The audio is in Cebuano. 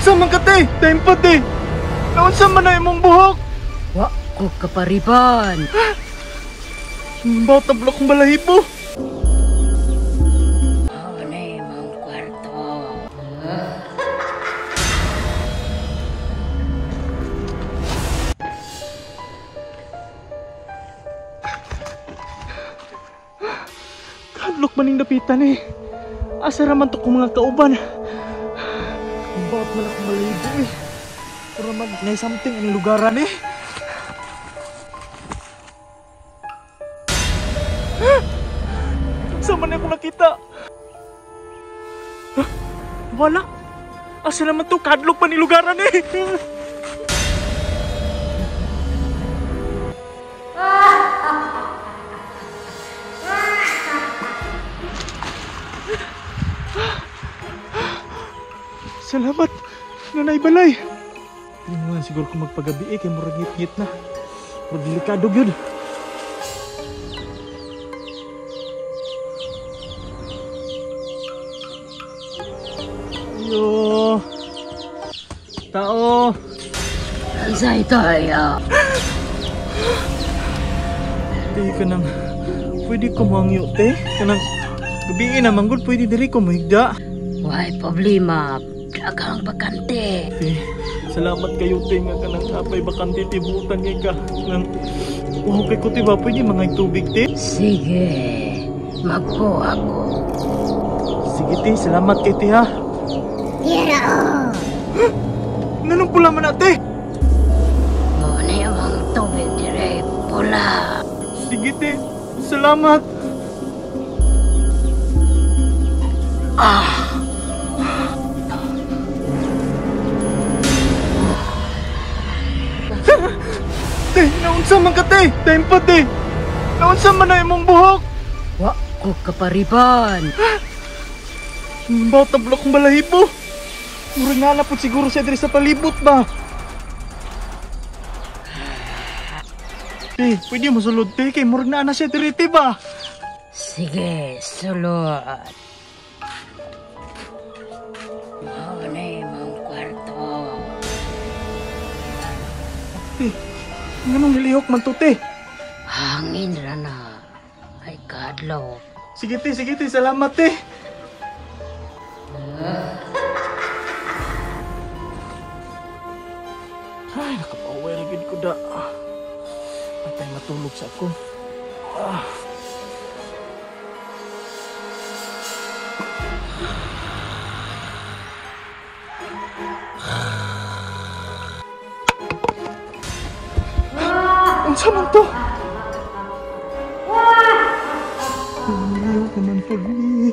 Naunsa man ka te? Time pa te. Naunsa man na imong buhok? Wa ko kapariban. Bawt na bulak kong balahibo. Mao na imong kwarto. Kadlok maning dapitan eh. Asa raman to kong mga kauban. Bawat man akong balahibo eh. Pero mag na something ang lugaran eh. Saan man ako nakita? Huh? Wala. Asa naman to? Kadlok pa ni lugaran eh. Salamat, Nanay Balay. Hindi mo nga siguro kung magpagabi eh, kaya murag ngit-ngit na. Murag delikado yun. Ayo. Tao. Isay tayo. Te, kanang pwede ko mangyo, te. Kanang gabi na manggod, pwede diri ko mahigda. Way problema. Daghang bakante. Te, salamat kayo, te, nga kanang apay bakante, te, butan kay ka. Nang, wow, kay ko, te, ba, pwede mga tubig, te? Sige, magkuha ko. Sige, te, salamat kay te, ha? Pero! Nganong pula man na, te? Mao na yung tubig dire, pula. Sige, te, salamat. Ah! Te, naunsa man ka, te? Time pa, te. Naunsa man na imong buhok? Wa ko kapariban. Bawat na bulak kong balahibo. Murag nga na po siguro siya diri sa palibot ba? Te, pwede mo sulod, te. Kay murag na na siya diri, te ba? Sige, sulod. Mao na imong kwarto. Te, nganong nilihok man to, te? Hangin ra na. Ay kadlok. Sige, te, sige, te. Salamat, te. Ay, nakapaway na gid ko da. Antay matulog sa ako. Ah. Unsa man to? Ayaw naman po ni.